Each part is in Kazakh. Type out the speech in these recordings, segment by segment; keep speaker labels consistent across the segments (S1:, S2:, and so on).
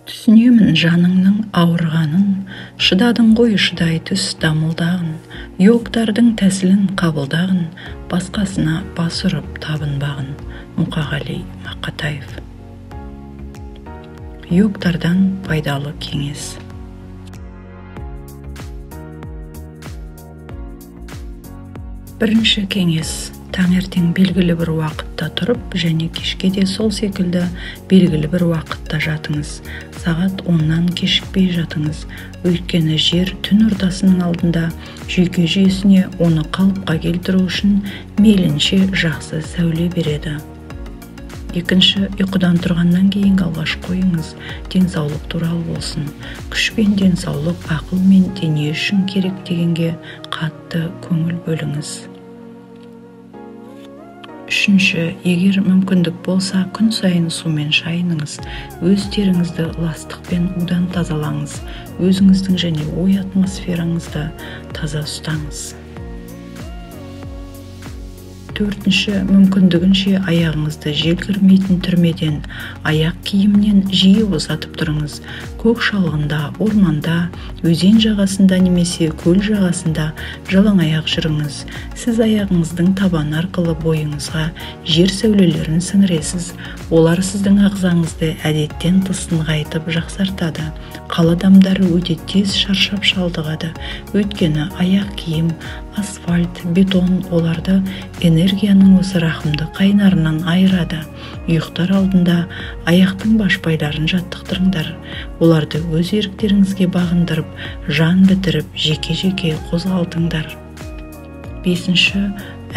S1: Түсінемін жаныңның ауырғанын, шыдадың ғой шыдай түс дамылдағын, йогтардың тәсілін қабылдағын, басқасына бас ұрып табынбағын. Мұқағали Мақатаев. Йогтардан пайдалы кеңес. Бірінші кеңес. Таңертең белгілі бір уақытта тұрып, және кешке де сол секілді белгілі бір уақытта жатыңыз. Сағат 10-нан кешікпей жатыңыз. Өйткені жер түн ортасының алдында жүйке жүйесіне оны қалыпқа келтіру үшін мейлінше жақсы сәуле береді. Екінші, ұйқыдан тұрғаннан кейінгі алғашқы ойыңыз денсаулық туралы болсын. Күш пен денсаулық ақыл мен дене үшін керек дегенге қатты көңіл бөліңіз. Үшінші, егер мүмкіндік болса, күн сайын сумен шайыныңыз. Өз теріңізді ластық пен удан тазалаңыз. Өзіңіздің және ой атмосфераңызды таза ұстаңыз. Төртінші, мүмкіндігінше аяғыңызды жел кірмейтін түрмеден, аяқ киімнен жиі босатып тұрыңыз. Көк шалғында, орманда, өзен жағасында немесе көл жағасында жалаң аяқ жүріңіз. Сіз аяғыңыздың табаны арқылы бойыңызға жер сәулелерін сіңіресіз. Олар сіздің ағзаңызды әдеттен тыс нығайтып жақсартады. Қала адамдары өте тез шаршап шалдығады. Өйткені аяқ киім, асфальт, бетон оларды энергияның осы рахымды қайнарынан айырады. Ұйықтар алдында аяқтың башпайларын жаттықтырыңдар. Оларды өз еріктеріңізге бағындырып, жан бітіріп, жеке-жеке қозғалтыңдар. Бесінші,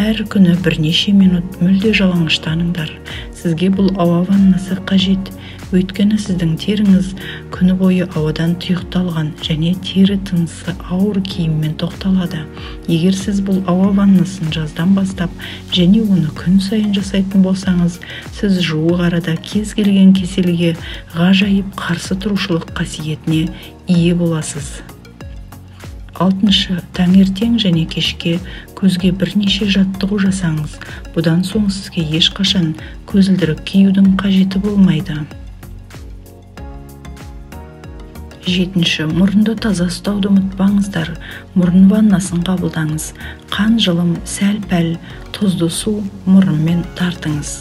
S1: әр күні бірнеше минут мүлде жалаңаштаныңдар. Сізге бұл ауа ваннасы қажет. Өйткені сіздің теріңіз күні бойы ауадан тұйықталған және тері тынысы ауыр киіммен тоқталады. Егер сіз бұл ауа ваннасын жаздан бастап және оны күн сайын жасайтын болсаңыз, сіз жуық арада кез келген кеселге ғажайып қарсы тұрушылық қасиетіне ие боласыз. Алтыншы, таңертең және кешке көзге бірнеше жаттығу жасаңыз. Бұдан соң сізге ешқашан көзілдірік киюдің қажеті болмайды. Жетінші, мұрынды таза ұстауды ұмытпаңыздар. Мұрын ваннасын қабылдаңыз. Қан жылым, сәл-пәл тұзды су мұрынмен тартыңыз.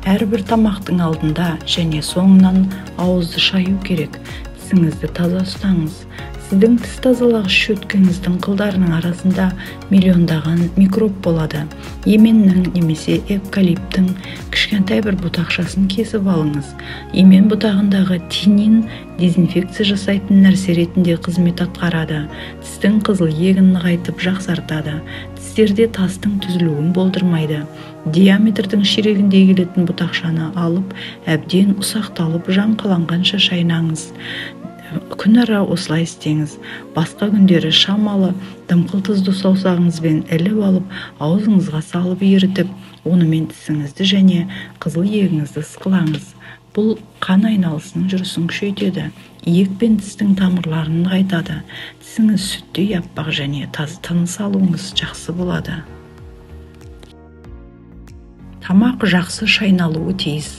S1: Әрбір тамақтың алдында және соңынан ауызды шаю керек. Тісіңізді таза ұстаңыз. Сіздің тіс тазалағыш щеткаңыздың қылдарының арасында миллиондаған микроб болады. Еменнің немесе эвкалиптің кішкентай бір бұтақшасын кесіп алыңыз. Емен бұтағындағы тинин дезинфекция жасайтын нәрсе ретінде қызмет атқарады. Тістің қызыл иегін нығайтып жақсартады. Тістерде тастың түзілуін болдырмайды. Диаметрдің ширегіндей келетін бұтақшаны алып, әбден ұсақталып жаңқаланғанша шайнаңыз. Күн ара осылай істеңіз. Басқа күндері шамалы дымқыл тұзды саусағыңызбен іліп алып, аузыңызға салып ерітіп, онымен тісіңізді және қызыл иегіңізді ысқылаңыз. Бұл қан айналысының жүрісін күшейтеді. Иек пен тістің тамырларын нығайтады. Тісіңіз сүттей аппақ және тыныс алуыңыз жақсы болады. Тамақ жақсы шайналуы тиіс.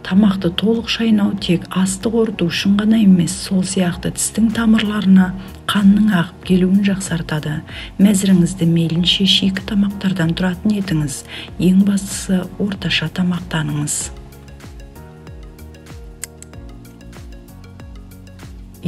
S1: Тамақты толық шайнау тек асты қорыту үшін ғана емес, сол сияқты тістің тамырларына қанның ағып келуін жақсартады. Мәзіріңізді мейлінше шикі тамақтардан тұратын етіңіз. Ең бастысы орташа тамақтаныңыз.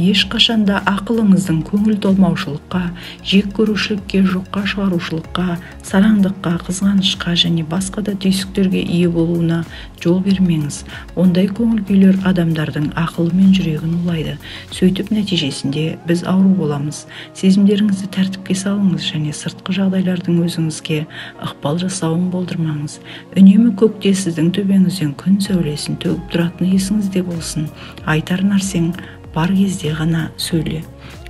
S1: Ешқашанда ақылыңыздың көңіл толмаушылыққа, жек көрушілікке, жоққа шығарушылыққа, сараңдыққа, қызғанышқа және басқа да түйсіктерге ие болуына жол бермеңіз. Ондай көңіл күйлер адамдардың ақылы мен жүрегін улайды. Сөйтіп нәтижесінде біз ауру боламыз. Сезімдеріңізді тәртіпке салыңыз және сыртқы жағдайлардың өзіңізге ықпал жасауын болдырмаңыз. Үнемі көкте сіздің төбеңізден күн сәулесін төгіп тұратыны есіңізде болсын. Айтар нәрсең бар кезде ғана сөйле.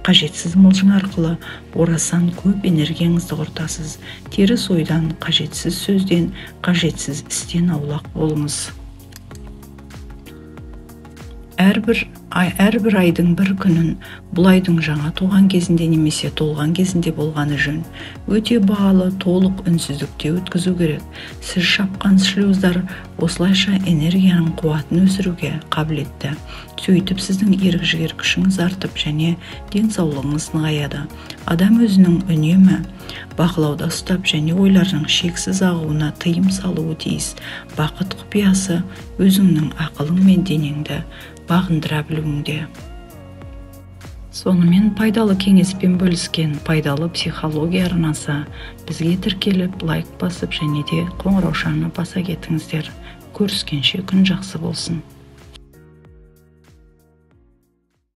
S1: Қажетсіз мылжың арқылы орасан көп энергияңызды құртасыз. Теріс ойдан, қажетсіз сөзден, қажетсіз істен аулақ болыңыз. Әрбір Әрбір айдың бір күнін, бұл айдың жаңа туған кезінде немесе толған кезінде болғаны жөн, өте бағалы толық үнсіздікте өткізу керек. Сіз шапқан шлюздар осылайша энергияның қуатын өсіруге қабілетті. Сөйтіп сіздің ерік-жігер күшіңіз артып және денсаулығыңыз нығаяды. Адам өзінің үнемі бақылауда ұстап және ойларының шексіз ағуына тыйым салуы тиіс. Бақыт құпиясы өзіңнің ақылың мен денеңді бағындыра білуіңде. Сонымен, пайдалы кеңеспен бөліскен «Пайдалы психология» арнасы. Бізге тіркеліп, лайк басып және де қоңыраушаны баса кетіңіздер. Көріскенше, күн жақсы болсын!